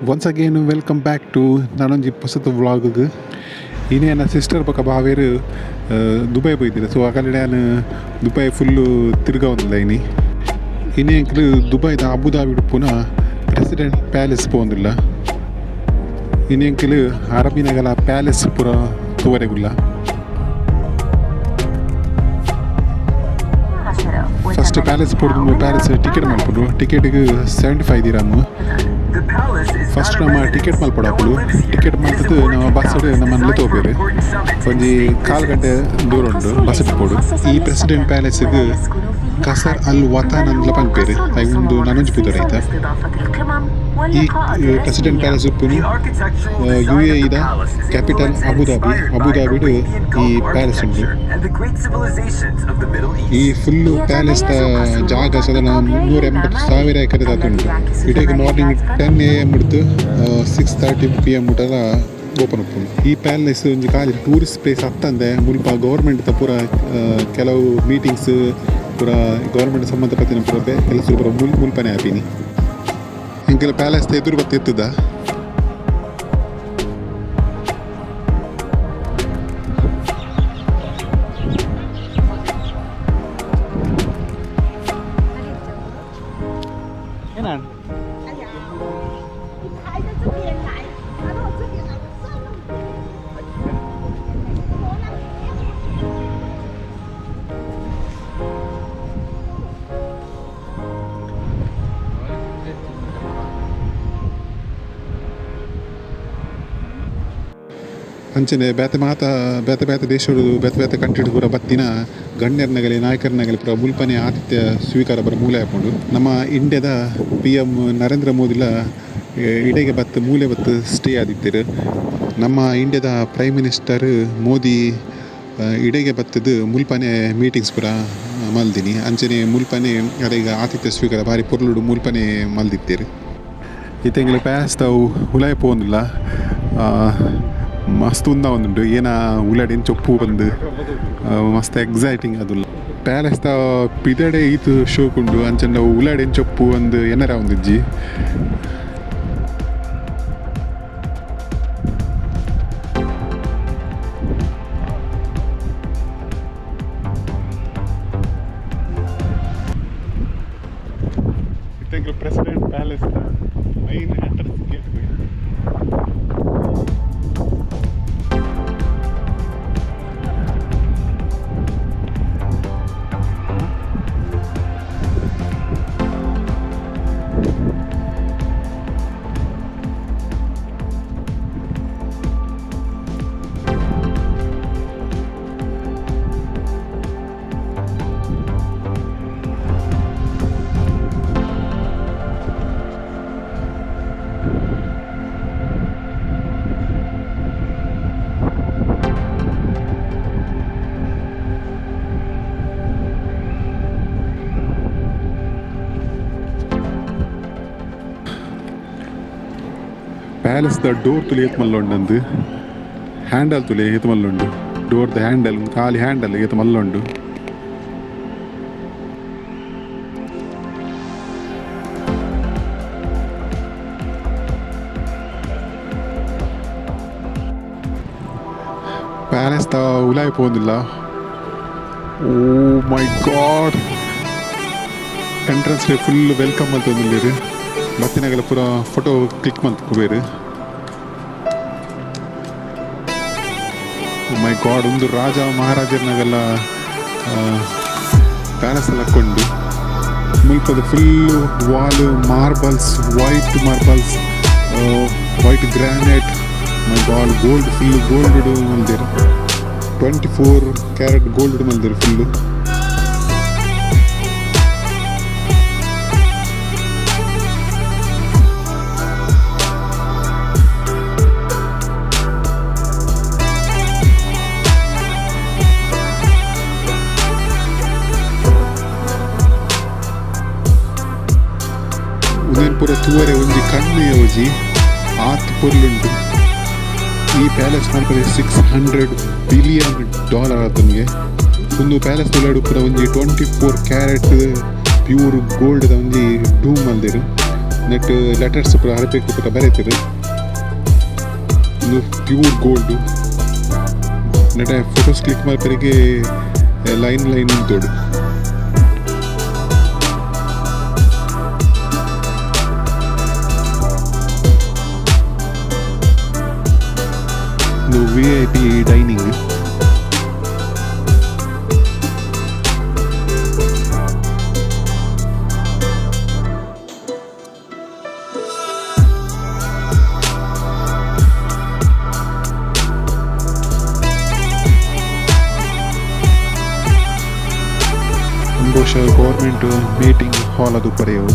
Once again welcome back to ನನೊಂಜಿ ಪೊಸತ್ vlog. ಇನಿ ಎನ್ನ ಸಿಸ್ಟರ್ ಬೊಕ ಬಾವೆರ್ ದುಬೈ ಪೋಯಿದೆರ್. ಸೊ ಅಕಲೆಡ ಯಾನ್ ದುಬೈ ಫುಲ್ಲು ತಿರ್ಗಾವೊಂದುಲ್ಲೆ ಇನಿ. ಇನಿ ಎಂಕುಲು ದುಬೈದ ಅಬುದಾಬಿಡ್ ಉಪ್ಪುನ ಪ್ರೆಸಿಡೆಂಟ್ ಪ್ಯಾಲೇಸ್ ಪೋವೊಂದುಲ್ಲ. ಇನಿ ಎಂಕುಲು ಅರಬಿನಗಲ ಪ್ಯಾಲೇಸ್ ಪೂರ ತೂವರೆಗುಲ್ಲ. ಫಸ್ಟ್ ಪ್ಯಾಲೇಸ್ ಪೋದು ಪ್ಯಾಲೇಸ್ ಟಿಕೆಟ್ ಮಲ್ಪೊಡು. ಟಿಕೆಟ್ಗ್ 75 ದಿರಾಮ್. ಫಸ್ಟ್ ನಮ್ಮ ಟಿಕೆಟ್ ಮಲ್ಪೊಡಾಪುಂಡು. ಟಿಕೆಟ್ ಮಲ್ತುದು ನಮ್ಮ ಬಸ್ ನಮ್ಮನ್ ಲೆತೋಪೆರ್. ಒಂಜಿ ಕಾಲ್ ಗಂಟೆ ದೂರ ಉಂಡು ಬಸ್ ಪೋಡು. ಈ ಪ್ರೆಸಿಡೆಂಟ್ ಪ್ಯಾಲೇಸ್ಗ್ ಕಸರ್ ಅಲ್ ವತಾನ್ ಅಂದ್ಲ ಪನ್ಪೆರ್. ಐಕ್ ಉಂದು ನನೊಂಜಿ ಪುದರ್ ಐತ. ಈ ಪ್ರೆಸಿಡೆಂಟ್ ಪ್ಯಾಲೇಸ್ ಉಪ್ಪುನು ಯುಎಇ ದ ಕ್ಯಾಪಿಟಲ್ ಅಬುದಾಬಿ. ಅಬುದಾಬಿಡ್ ಈ ಪ್ಯಾಲೇಸ್ ಉಂಡು. ಈ ಫುಲ್ ಪ್ಯಾಲೇಸ್ ದ ಜಾಗ ಸಾಧಾರಣ 380,000 ಎಕರೆ ದಾತ್ ಉಂಡು. ಇಡೆಗ್ ಮಾರ್ನಿಂಗ್ 10 AM ಡ್ದು 6:30 PM ಮುಟಲ ಓಪನ್ ಉಪ್ಪುಂಡು. ಈ ಪ್ಯಾಲೇಸ್ ಒಂಜಿ ಖಾಲಿ ಟೂರಿಸ್ಟ್ ಪ್ಲೇಸ್ ಅತ್ತಂದೆ ಮುಲ್ಪ ಗವರ್ಮೆಂಟ್ ದ ಪೂರ ಕೆಲವು ಮೀಟಿಂಗ್ಸ್ ಪೂರ ಗವರ್ಮೆಂಟ್ ಸಂಬಂಧಪಟ್ಟಿನ ಪೂರ ಕೆಲಸ ಪೂರ ಮುಲ್ಪನೆ ಆಪಿನಿ. ಎಂಕುಲು ಪ್ಯಾಲೇಸ್ ದ ಎದುರು ಬತ್ತ್ ಇತ್ತುದ. 哎呀，你排到这边来，然后这边来，我算了。我那 ಅಂಚನೆ ಬೇತೆ ಮಾತ ಬೇತೆ ಬೇತೆ ದೇಶಡು ಬೇತೆ ಬೇತೆ ಕಂಟ್ರಿಡ್ ಪೂರ ಬತ್ತಿನ ಗಣ್ಯರ್ನಗಲಿ ನಾಯಕರ್ನಗಲಿ ಪೂರ ಮುಲ್ಪನೆ ಆತಿಥ್ಯ ಸ್ವೀಕಾರ ಪೂರ ಮೂಲೆ ಆಪುಂಡು. ನಮ್ಮ ಇಂಡಿಯಾದ ಪಿಎಂ ನರೇಂದ್ರ ಮೋದಿಲ ಇಡೆಗೆ ಬತ್ತು ಮೂಲೆ ಬತ್ತು ಸ್ಟೇ ಆದಿತ್ತೆರ್. ನಮ್ಮ ಇಂಡಿಯಾದ ಪ್ರೈಮ್ ಮಿನಿಸ್ಟರ್ ಮೋದಿ ಇಡೆಗೆ ಬತ್ತದು ಮುಲ್ಪನೆ ಮೀಟಿಂಗ್ಸ್ ಪೂರ ಮಲ್ದಿನಿ. ಅಂಚನೆ ಮುಲ್ಪನೆ ಅರೆಗ್ ಆತಿಥ್ಯ ಸ್ವೀಕಾರ ಬಾರಿ ಪೊರ್ಲುಡು ಮುಲ್ಪನೆ ಮಲ್ದಿತ್ತೆರ್. ಇತ್ತೆ ಎಂಕುಲು ಪ್ಯಾಲೇಸ್ ಉಲಾಯಿ ಪೋವೊಂದುಲ್ಲ. ಮಸ್ತ್ ಉಂದ ಉಂಡು ಏನ ಉಲಾಡ್ ಎಂಚ ಉಪ್ಪು ಪಂದ್ ಮಸ್ತ್ ಎಕ್ಸೈಟಿಂಗ್ ಆದುಲ್ಲ. ಪ್ಯಾಲೇಸ್ ದ ಪಿದಡೆ ಈತ್ ಶೋಕ್ ಉಂಡು. ಅಂಚನೆ ಉಲಾಡ್ ಎಂಚ ಉಪ್ಪು ಪಂದ್ ಎನ್ನರೆ ಆವೊಂದಿಜ್ಜಿ. ಇತ್ತೆ ಎಂಕುಲು president palace main entrance gate. Palace the door ತುಲಿ ಏತ್ ಮಲ್ಲೊಂಡು, ಹ್ಯಾಂಡಲ್ ತುಲಿ ಏತ್ ಮಲ್ಲೊಂಡು, ಡೋರ್ the handle ಖಾಲಿ ಹ್ಯಾಂಡಲ್ ಏತ್ ಮಲ್ಲೊಂಡು. ಪ್ಯಾಲೇಸ್ ದ ಉಲಾಯಿ ಪೋವೊಂದುಲ್ಲ. ಓ ಮೈ ಗಾಡ್, ಎಂಟ್ರೆನ್ಸ್ ಫುಲ್ welcome ಮಲ್ತೊಂದುಲ್ಲೆರ್. ಬತ್ತಿನಗಲ ಪೂರ ಫೋಟೋ ಕ್ಲಿಕ್ ಮಲ್ಪುವೆರ್. ಮೈ ಗಾಡ್, ಉಂದು ರಾಜ ಮಹಾರಾಜರ್ನಗಲ ಪ್ಯಾಲೇಸ್ ಲಕ್ಕೊಂಡು. ಮುಲ್ಪದ full wall marbles, white marbles, white granite. My God, gold, full gold ಮಲ್ದೆರ್. 24 carrot gold ಮಲ್ದೆರ್ full. ಉಂದೆನ್ ಪೂರ ತೂವರೆ ಒಂಜಿ ಕಣ್ಣು ಯೋಜಿ ಆತ್ ಪೊರ್ಲುಂಡು. ಈ ಪ್ಯಾಲೇಸ್ ಮಲ್ಪರೆ 600 ಬಿಲಿಯನ್ ಡಾಲರ್ ಆತನಿಗೆ. ಉಂದು ಪ್ಯಾಲೇಸ್ ಉಲಡು ಪೂರ ಒಂಜಿ 24 ಕ್ಯಾರೆಟ್ ಪ್ಯೂರ್ ಗೋಲ್ಡ್ ದ ಒಂಜಿ ಡೂಮ್ ಮಲ್ದೆರ್. ನೆಟ್ ಲೆಟರ್ಸ್ ಪೂರ ಅರೇಬಿಕ್ ಪೂರ ಬರೆತೆರ್. ಉಂದು ಪ್ಯೂರ್ ಗೋಲ್ಡ್. ನೆಟೆ ಫೋಟೋಸ್ ಕ್ಲಿಕ್ ಮಲ್ಪರೆಗ್ ಲೈನ್ ಲೈನ್ ಉಂತೊಡು. ಉಂದು ವಿ.ಐ.ಪಿ ಡೈನಿಂಗ್. ಬಹುಶಃ ಗವರ್ನಮೆಂಟ್ ಮೀಟಿಂಗ್ ಹಾಲ್ ಆದುಪ್ಪರೆ ಅವು.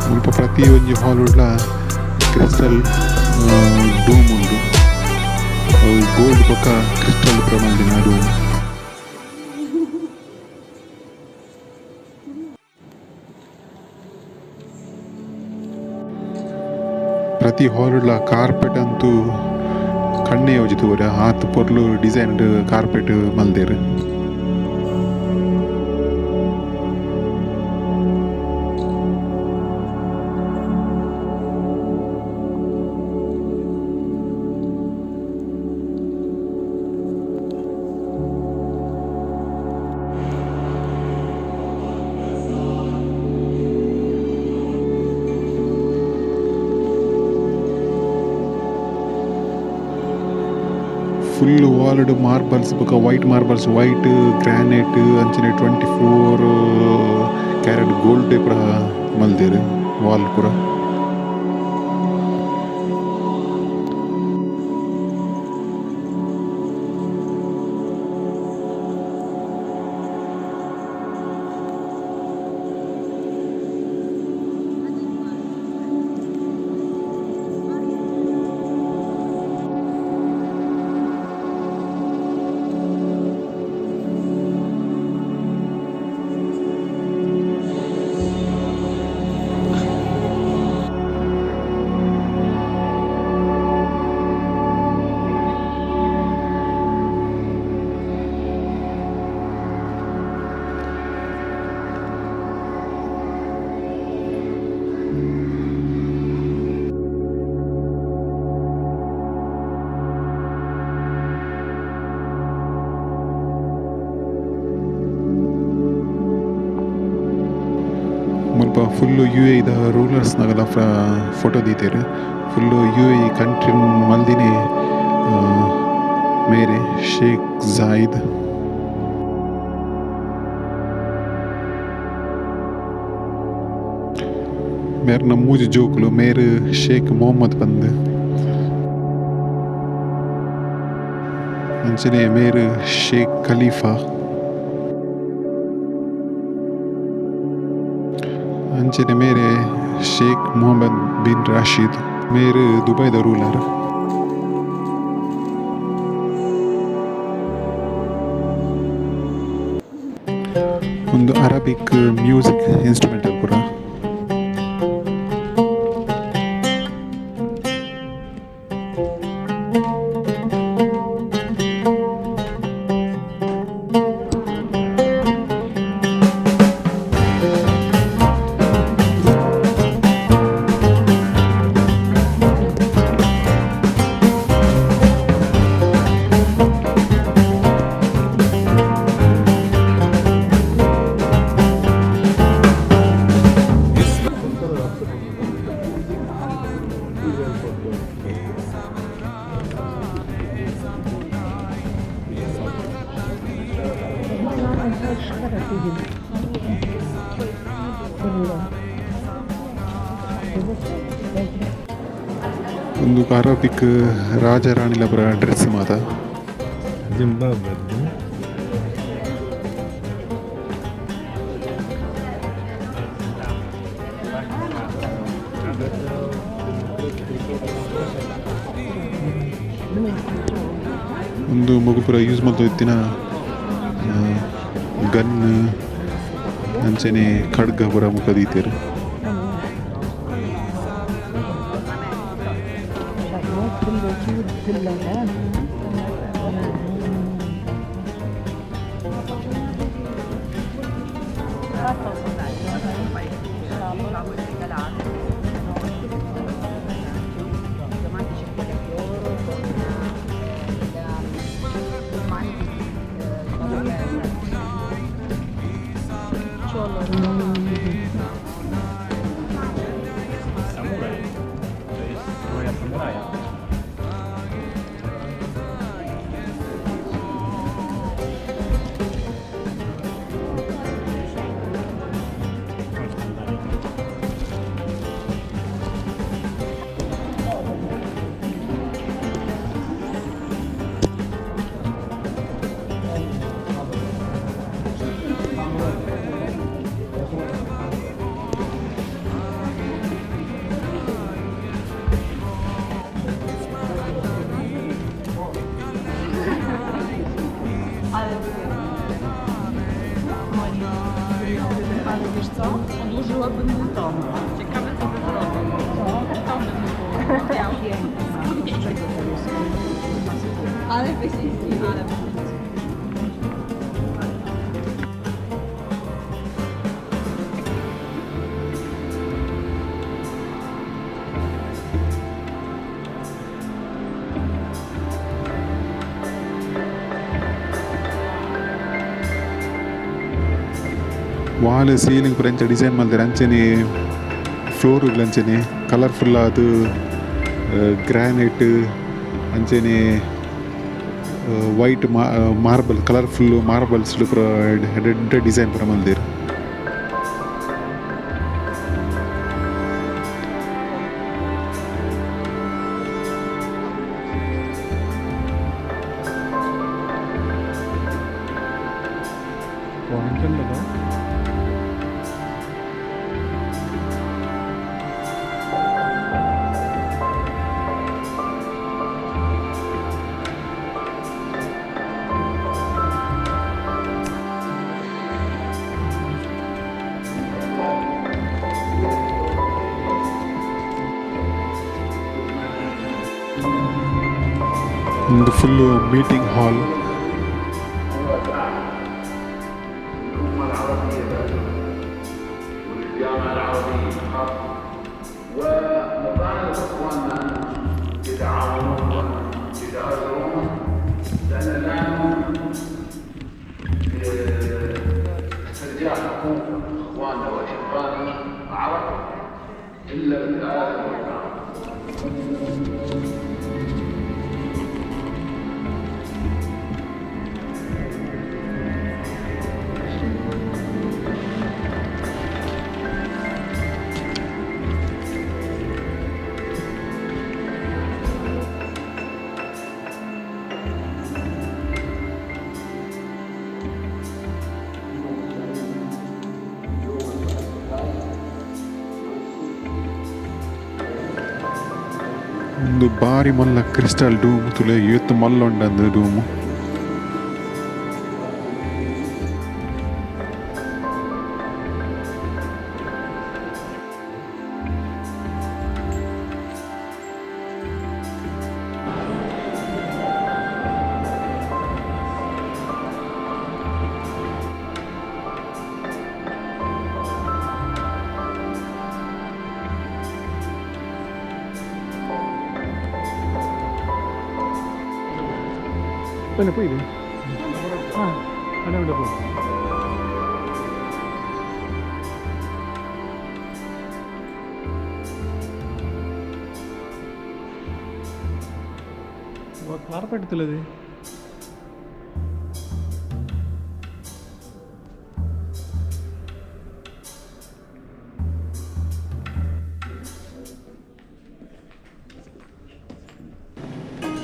ಮುಲ್ಪ ಪ್ರತಿ ಒಂಜಿ ಹಾಲ್ ಡ್ಲ ಕ್ರಿಸ್ಟಲ್ ಡೂಮ್ ಉಂಡು. ಅವು ಗೋಲ್ಡ್ ಬೊಕ ಕ್ರಿಸ್ಟಲ್ ಪೂರ ಮಲ್ದಿನ ಡೂಮ್. ಪ್ರತಿ ಹಾಲ್ ಡ್ಲ ಕಾರ್ಪೆಟ್ ಅಂತು ಕಣ್ಣೆ ಒಂಜಿ ತೂವರೆ ಆತ್ ಪೊರ್ಲು ಡಿಸೈನ್ಡ್ ಕಾರ್ಪೆಟ್ ಮಲ್ದೆರ್. ಫುಲ್ಲ್ ವಾಲ್ ಡ್ ಮಾರ್ಬಲ್ಸ್ ಬೊಕ ವೈಟ್ ಮಾರ್ಬಲ್ಸ್, ವೈಟ್ ಗ್ರಾನೈಟ್ ಅಂಚನೆ 24 ಕ್ಯಾರೆಟ್ ಗೋಲ್ಡ್ ಪೂರ ಮಲ್ದೆರ್ ವಾಲ್ ಪೂರ. ಮುಲ್ಪ ಫುಲ್ಲ್ ಯು.ಎ.ಇ ದ ರೂಲರ್ಸ್ ನಗಲ ಫೋಟೋ ದೀತೆರ್. ಫುಲ್ಲ್ ಯು.ಎ.ಇ ಕಂಟ್ರಿ ಮಲ್ದಿನಿ ಮೇರ್ ಶೇಖ್ ಝಾಯಿದ್. ಮೇರ್ನ ಮೂಜಿ ಜೋಕುಲು ಮೇರ್ ಶೇಖ್ ಮೊಹಮ್ಮದ್ ಪಂದ್. ಅಂಚನೆ ಮೇರ್ ಶೇಖ್ ಖಲೀಫಾ. ಅಂಚನೆ ಮೇರ್ ಶೇಖ್ ಮೊಹಮ್ಮದ್ ಬಿನ್ ರಾಶಿದ್ ಮೇರ್ ದುಬೈದ ರೂಲರ್. ಉಂದು ಅರೇಬಿಕ್ ಮ್ಯೂಸಿಕ್ ಇನ್ಸ್ಟ್ರುಮೆಂಟ್ ಪೂರ. ಉಂದು ಅರೇಬಿಕ್ ರಾಜ ರಾಣಿಲ ಪೂರ ಡ್ರೆಸ್ ಮಾತ. ಉಂದು ಮೊಕುಲು ಪೂರ ಯೂಸ್ ಮಲ್ತೊಂದಿತ್ತಿನ ಗನ್ ಅಂಚನೆ ಖಡ್ಗ ಪೂರ ಮುಕ ದೀತೆರ್. Samuraj. To jest zbroja samuraja. Chodź tam dalej. Ale wiesz co? Odłożyłabym mu to. Ciekawe co by zrobił. To by mu było. Ale wyślizgi, ale wyślizgi. Wall ceiling ಪೂರ ಎಂಚ ಡಿಸೈನ್ ಮಲ್ದೆರ್ ಅಂಚನೆ floor ಅಂಚನೆ colourful ಆದ್ granite ಅಂಚನೆ white marble colourful marbles ಪೂರ ಎಡ್ಡೆ design ಪೂರ ಮಲ್ದೆರ್. ಉಂದು ಫುಲ್ಲು ಮೀಟಿಂಗ್ ಹಾಲ್. الأمة العربية والجامعة العربية ونطالب إخواننا يتعاونون ويتآزرون لأن لا نؤمن باسترجاع حقوق إخواننا وأشقائنا العرب إلا بالتآزر والتعاون. ಉಂದು ಬಾರಿ ಮಲ್ಲ ಕ್ರಿಸ್ಟಲ್ ಡೂಮ್ ತೂಲೆ ಏತ್ ಮಲ್ಲ ಉಂಡು ಡೂಮ್. ಪೋಯಿನ ಪೋಯಿನಿ ಹಾಂ ಅಣ್ಣ ಉಂಡ ಪೋ. ಕಾರ್ಪೆಟ್ ತುಲದೆ.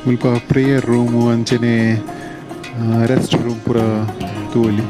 ಮುಲ್ಪ ಪ್ರೇಯರ್ ರೂಮು ಅಂಚನೆ ರೆಸ್ಟ್ ರೂಮ್ ಪೂರ ತೂವೊಲಿ.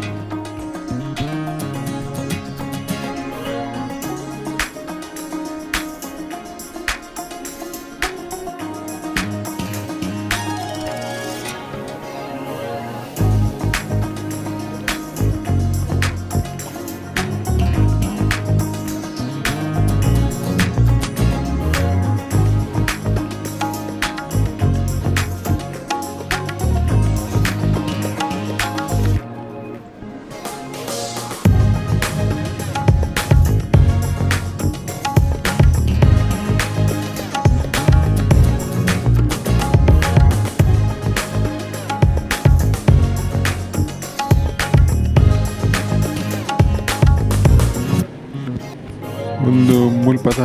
ಉಂದು ಮುಲ್ಪದ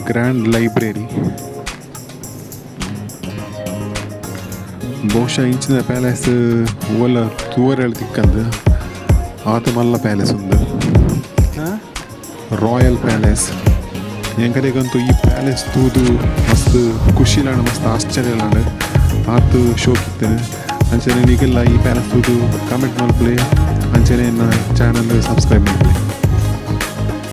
ಗ್ರ್ಯಾಂಡ್ ಲೈಬ್ರೆರಿ. ಬಹುಶಃ ಇಂಚಿನ ಪ್ಯಾಲೇಸ್ ಓಲ ತೂವರೆ ತಿಕ್ಕಂದ್. ಆತ್ ಮಲ್ಲ ಪ್ಯಾಲೇಸ್ ಉಂದು, ರಾಯಲ್ ಪ್ಯಾಲೇಸ್. ಎಂಕಲೆಗಂತೂ ಈ ಪ್ಯಾಲೇಸ್ ತೂದು ಮಸ್ತ್ ಖುಷಿಲಾಂಡ್, ಮಸ್ತ್ ಆಶ್ಚರ್ಯಲಾಂಡ್, ಆತ್ ಶೋಕ್ ಇತ್ತುಂಡು. ಅಂಚನೆ ನಿಕಲ್ಲ ಈ ಪ್ಯಾಲೇಸ್ ತೂದು ಕಾಮೆಂಟ್ ಮಲ್ಪುಲೆ. ಅಂಚನೆ ಎನ್ನ ಚಾನಲ್ ಸಬ್ಸ್ಕ್ರೈಬ್ ಮಲ್ಪುಲೆ.